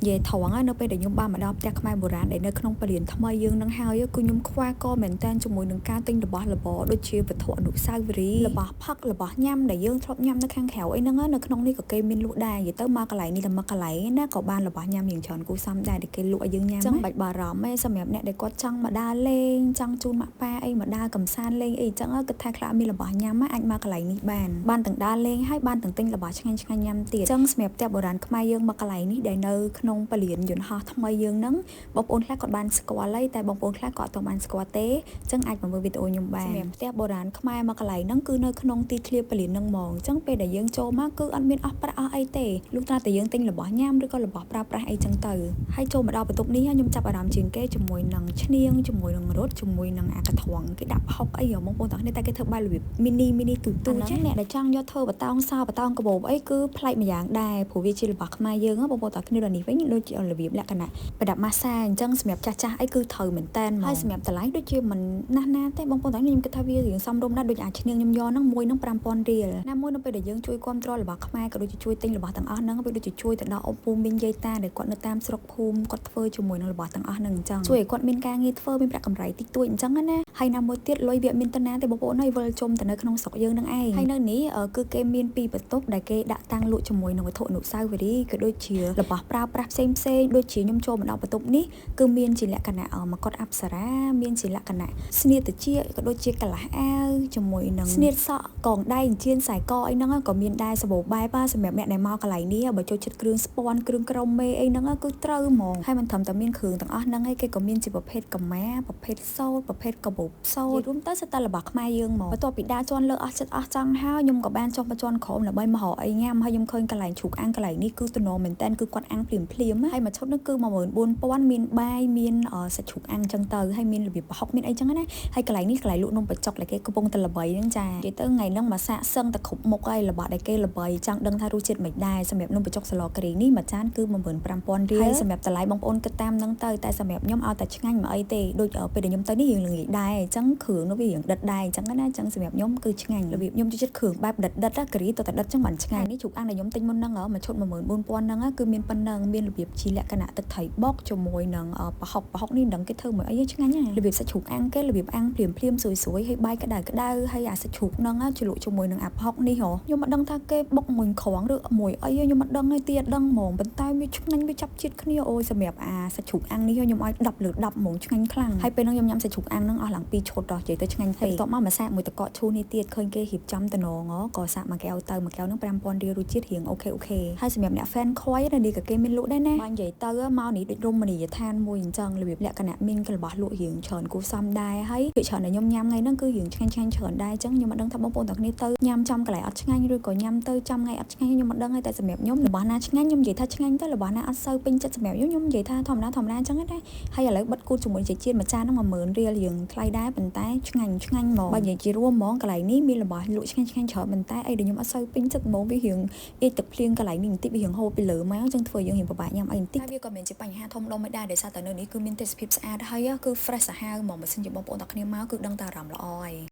និយាយត្រង់នៅពេលដែលខ្ញុំបានមកដល់ផ្ទះខ្មែរបុរាណដែលនៅក្នុងពលានថ្មីយើងនឹងហើយគឺខ្ញុំខ្វះកមែនតើជាមួយនឹងការទិញរបស់របរដូចជាវត្ថុអនុស្សាវរីយ៍របស់ផឹករបស់ញ៉ាំដែលយើងធ្លាប់ញ៉ាំនៅខាងក្រៅអីហ្នឹងនៅក្នុងនេះក៏គេមានលក់ដែរនិយាយទៅមកកន្លែងនេះតែមកកន្លែងណាក៏បានរបស់ញ៉ាំយ៉ាងច្រើនគួរសមដែរដែលគេលក់ឲ្យយើងញ៉ាំចឹងបាច់បារម្ភទេសម្រាប់អ្នកដែលគាត់ចង់មកដើរលេងចង់ជូនម៉ាក់ប៉ាអីមកដើរកំសាន្តលេងអីចឹងគិតថាខ្លះមានរបស់ញ៉ាំអាចមកកន្លែងនេះបានបានទាំងដើរលេងហើយបានទាំងទិញរបស់ឆ្ងាញ់ឆ្ងាញ់ញ៉ាំទៀតចឹងសម្រាប់ផ្ទះបុរាណខ្មែរយើងមកកន្លែងនេះដែលនៅក្នុងពលានយន្តហោះថ្មីយើងហ្នឹងបងប្អូនខ្លះគាត់បានស្គាល់ហើយតែបងប្អូនខ្លះក៏អត់ទាន់បានស្គាល់ទេចឹងអាចមកមើលវីដេអូខ្ញុំបានសម្រាប់ផ្ទះបុរាណខ្មែរមកកន្លែងហ្នឹងគឺនៅក្នុងទីធ្លាពលានហ្នឹងហ្មងចឹងពេលដែលយើងចូលមកគឺអត់មានអស់ប្រាក់អស់អីទេលុះត្រាតែយើងទិញរបស់ញ៉ាំឬក៏របស់ប្រើប្រាស់អីចឹងទៅហើយចូលមកដល់បន្ទប់នេះខ្ញុំចាប់អារម្មណ៍ជាងគេជាមួយនឹងឈ្នាងជាមួយនឹងរត់ជាមួយនឹងអាកត្រងគេដាក់ផុកអីហ្មងបងប្អូនទាំងគ្នាតែគេធ្វើបែបរបៀប mini mini ទូទូចាអ្នកដែលចង់យកធ្វើបតោងសបតោងកាបូបអីគឺប្លែកម្យ៉ាងដែរព្រោះវាជារបស់ខ្មែរយើងបងប្អូនទាំងគ្នាដល់នេះវិញដូចជារបៀបលក្ខណៈប្រដាប់ម៉ាសាអញ្ចឹងសម្រាប់ចាស់ចាស់អីគឺត្រូវមែនតែនហើយសម្រាប់តម្លៃដូចជាមិនណាស់ណាទេបងប្អូនទាំងខ្ញុំគិតថាវារៀងសមរម្យណាស់ដូចអាឈ្នាងខ្ញុំយកហ្នឹងមួយហ្នឹង5000រៀលណាមួយនៅពេលដែលយើងជួយគ្រប់គ្រងរបស់ខ្មែរក៏ដូចជាជួយទិញរបស់ទាំងអស់ហ្នឹងវាដូចជាជួយទៅដល់អ៊ំពូមីងយាយតាដែលគាត់នៅតាមស្រុកភូមិគាត់ធ្វើជាមួយនឹងរបស់ទាំងអស់ហ្នឹងអញ្ចឹងជួយឲ្យគាត់មានការងារធ្វើមានប្រាក់កម្រៃតិចតួចអញ្ចឹងណាហើយណាមួយទៀតលុយវាមានទៅណាទេបងប្អូនហើយវិលជុំទៅនៅក្នុងស្រុកយើងនឹងឯងហើយនៅនេះគឺគេមានពីរបន្ទប់ដែលគេដាក់តាំងលក់ជាមួយនឹងវត្ថុអនុស្សាវរីយ៍ក៏ដូចជារបស់ប្រើប្រាស់ផ្សេងផ្សេងដូចជាខ្ញុំចូលមកដល់បន្ទប់នេះគឺមានជាលក្ខណៈមកុដអប្សរាមានជាលក្ខណៈស្នៀតតិចក៏ដូចជាកន្លះអាវជាមួយនឹងស្នៀតសក់កងដៃអញ្ជៀនខ្សែកអីហ្នឹងក៏មានដែរសម្បូរបែបសម្រាប់អ្នកដែលមកកន្លែងនេះបើចូលចិត្តគ្រឿងស្ពាន់គ្រឿងក្រមមេអីហ្នឹងគឺត្រូវហ្មងហើយមិនត្រឹមតែមានគ្រឿងទាំងអស់ហ្នឹងឯងគេក៏មានជាប្រភេទកម្មាប្រភេទសូត្រប្រភេទកាបូបសូត្ររួមទៅសិតតែរបស់ខ្មែរយើងហ្មងបន្ទាប់ពីដើរជាន់លើអស់ចិត្តអស់ចង់ហើយខ្ញុំក៏បានចុះមកជាន់ក្រោមដើម្បីមករកអីញ៉ាំហើយខ្ញុំឃើញកន្លែងជ្រូកអាំងកន្លែងនេះគឺទំនងមែនតើគឺគាត់អាំងភ្លាមភ្លាមហើយមួយឈុតនោះគឺ14000មានបាយមានសាច់ជ្រូកអាំងចឹងទៅហើយមានរបៀបប្រហុកមានអីចឹងណាហើយកន្លែងនេះកន្លែងលក់នំបញ្ចុកដែលគេកំពុងតែល្បីហ្នឹងចានិយាយទៅថ្ងៃហ្នឹងមកសាកសឹងតែគ្រប់មុខហើយរបស់ដែលគេល្បីចង់ដឹងថារសជាតិមិនដែរសម្រាប់នំបញ្ចុកសឡការីនេះមួយចានគឺ15000រៀលហើយសម្រាប់តម្លៃបងប្អូនគិតតាមហ្នឹងទៅតែសម្រាប់ខ្ញុំឲ្យតែឆ្ងាញ់មកអីទេដូចពេលដែលខ្ញុំទៅនេះរៀងល្ងាចដែរអញ្ចឹងគ្រឿងនោះវារៀងដិតដែរអញ្ចឹងណាអញ្ចឹងសម្រាប់ខ្ញុំគឺឆ្ងាញ់របៀបខ្ញុំចូលចិត្តគ្រឿងបែបដិតដិតការីទៅតែដិតចឹងបានឆ្ងាញ់នេះជ្រូកអាំងដែលខ្ញុំទិញមុនហ្នឹងមួយឈុត14000ហ្នឹងគឺមានប៉ុណ្ណឹងមានរបៀបជាលក្ខណៈទឹកត្រីបុកជាមួយនឹងប្រហុកប្រហុកនេះមិនដឹងគេធ្វើមួយអីឆ្ងាញ់ណារបៀបសាច់ជ្រូកអាំងគេរបៀបអាំងភ្លាមភ្លាមស្រួយស្រួយហើយបាយក្តៅក្តៅហើយអាសាច់ជ្រូកហ្នឹងជ្រលក់ជាមួយនឹងអាប្រហុកនេះហ៎ខ្ញុំមិនដឹងថាគេបុកមួយក្រងឬមួយអីខ្ញុំមិនដឹងទេទៀតដឹងហ្មងប៉ុន្តែវាឆ្ងាញ់វាចាប់ជាតិគ្នាអូយសម្រាប់អាសាច់ជ្រូកអាំងនេះខ្ញុំឲ្យ10លើ10ហ្មងឆ្ងាញ់ខ្លាំងហើយពេលហ្នឹងខ្ញុំញ៉ាំសាច់ជ្រូកអាំងហ្នឹងអស់ឡើង2ឈុតដល់និយាយទៅឆ្ងាញ់ពេកបន្ទាប់មកមកសាកមួយតកកឈូសនេះទៀតឃើញគេរៀបចំតំណងក៏សាកមួយកែវទៅមួយកែវហ្នឹង5000រៀលរសជាតិរៀង OK OK ហើយសម្រាប់អ្នក fan ខ្វៃនៅនេះក៏គេមានលក់ដែរណាបើនិយាយទៅមកនេះដូចរមណីយដ្ឋានមួយអញ្ចឹងរបៀបលក្ខណៈមានរបស់លក់រៀងច្រើនគួរសមដែរហើយភាគច្រើនដែលខ្ញុំញ៉ាំថ្ងៃហ្នឹងគឺរៀងឆ្ងាញ់ឆ្ងាញ់ច្រើនដែរអញ្ចឹងខ្ញុំមិនដឹងថាបងប្អូនទាំងគ្នាទៅញ៉ាំចំកន្លែងអត់ឆ្ងាញ់ឬក៏ញ៉ាំទៅចំថ្ងៃអត់ឆ្ងាញ់ខ្ញុំមិនដឹងទេតែសម្រាប់ខ្ញុំរបស់ណាឆ្ងាញ់ខ្ញុំនិយាយថាឆ្ងាញ់ទៅរបស់ណាអត់សូវពេញចិត្តសម្រាប់ខ្ញុំខ្ញុំនិយាយថាធម្មតាធម្មតាអញ្ចឹងណាហើយឥឡូវបិទគូតជាមួយចេកចៀនមួយចានហ្នឹង10000រៀលរៀងថ្លៃដែរប៉ុន្តែឆ្ងាញ់ឆ្ងាញ់ហ្មងបើនិយាយជារួមហ្មងកន្លែងនេះមានរបស់លក់ឆ្ងាញ់ឆ្ងាញ់ច្រើនប៉ុន្តែអីដែលខ្ញុំអត់សូវពេញចិត្តហ្មងវារៀងអៀចទឹកភ្លៀងកន្លែងនេះបន្តិចវារៀងហូរពីលើមកអញ្ចឹងធ្វើយើងរៀងពិបាកញ៉ាំអីបន្តិចតែវាក៏មិនជាបញ្ហាធំដុំមិនដែរដោយសារតែនៅនេះគឺមានទេសភាពស្អាតហើយគឺ fresh សាហាវហ្មងបើសិនជាបងប្អូនទាំងគ្នាមកគឺដឹងតែអារម្មណ៍ល្អហើយ។